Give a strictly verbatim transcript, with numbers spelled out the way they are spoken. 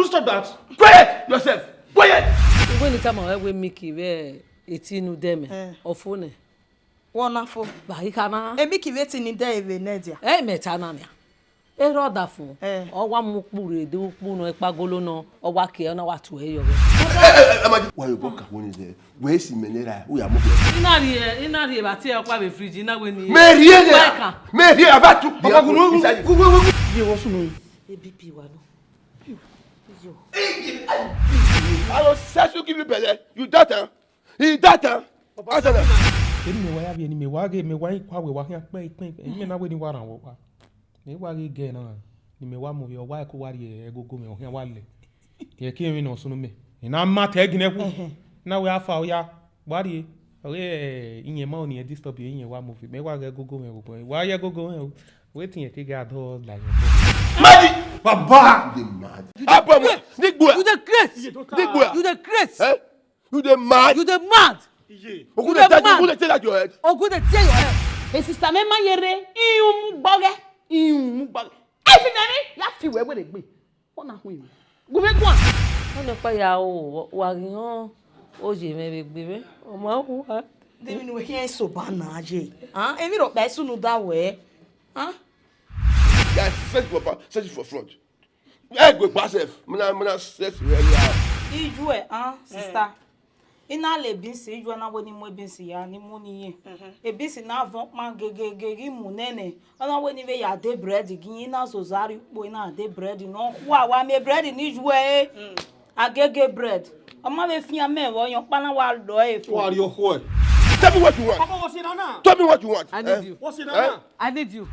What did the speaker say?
you stop that? Quiet yourself. Quiet. Uwẹ ni tama wẹ wẹ Miki vbe eti nu dẹ mẹ. Eh. Ọfo nẹ. Wọ na fo. Ba i kha na. Emi ki vbe ti ni dẹ vbe nẹ dia. Ẹ mẹ ta na nia. Erha ọdafẹn. Eh. Ọ wa mu ukpu rre, de ukpu nọ, ekpagolo nọ, ọ wa kie, ọ na wa tuẹ yọ vbe. Wa yo bọ ka wo ni zẹ. Wẹ si mẹ nẹ ra, u ya mu. I na rhie, I na rhie vbe a tie ọkpa vbe fridge, I na wẹ ni. Mẹ rhie nẹ. Wa ka. Mẹ rhie, ava tu. Baba, gu nu, gu, gu, gu, gu. Ye wọ sunu. A B P wa nọ. Yo. I will set you give you belle. You daughter. He that time. Answer that. Eni mẹ wa ya vbe eni mẹ wa ghe mẹ wa kua wẹ wa khian kpẹ ikpẹn, eni mẹ na wẹ ni wa rhan wọ wa. Mẹ wa ghe gẹ na, ni mẹ wa mu vbe ọ wa ẹko wa rhie ẹgogo mẹ ọ khian wa lẹ. Ye ke emwi nọ sunu mẹ. I na ma tẹ ginẹ ku. Ẹhẹn. Na wẹ afa oya, wa rhie. Ọ ghe iyẹn ma oni ẹ disturb iyẹn wa mu vbe. Mẹ wa ghe ẹgogo mẹ vbe obọ. Wa ye ẹgogo mẹ o. Wetin yẹn ke gha dọ la yẹn. Mad! Baba! You dey mad. Abọ mẹ, ni gbua. You dey craze. Ni gbua. You dey craze. Eh? You dey mad? You dey mad. Ogun dey tell you, ogun dey tell that your head. Ogun dey tear your head. E sister mẹ ma ye rre, ihun mu gbọghẹ, ihun mu gbọghẹ. Ẹ fi mẹ rin, ya fi wẹ wẹrẹ gbe. Ọ na hu emi. Gu mwẹ guan. Ọnọkpa ya o, wa ghi họn oye mwẹ vbe egbe mwẹ. Ọ ma hu a. Demi nu khian eso ba na ye. Ah, emwi rhọkpa esu nu da wẹ. Ah? Guys, search for back, search for front. Ẹ gbe gba sef, muna muna sef rẹ ya. Iyuẹ, ah, sister. I na le beans, iyuẹ na wẹ ni mu beans ya, ni mu ni ye. Beans na vọn kpan gegege ghi mu nene. Ọ na wẹ ni vbe ya de bread gi i na zoza rri ukpo, i na de bread nọ. Wa wa mie bread ni iyuẹ e. Agege bread. Ọ ma vbe fian mẹ vbe ọyọn kpa na wa lọ e fo. Wa rrie okhuẹ. Tell me what you want. Papa, what's in Nana? Tell me what you want. I need you. What's in Nana? I need you.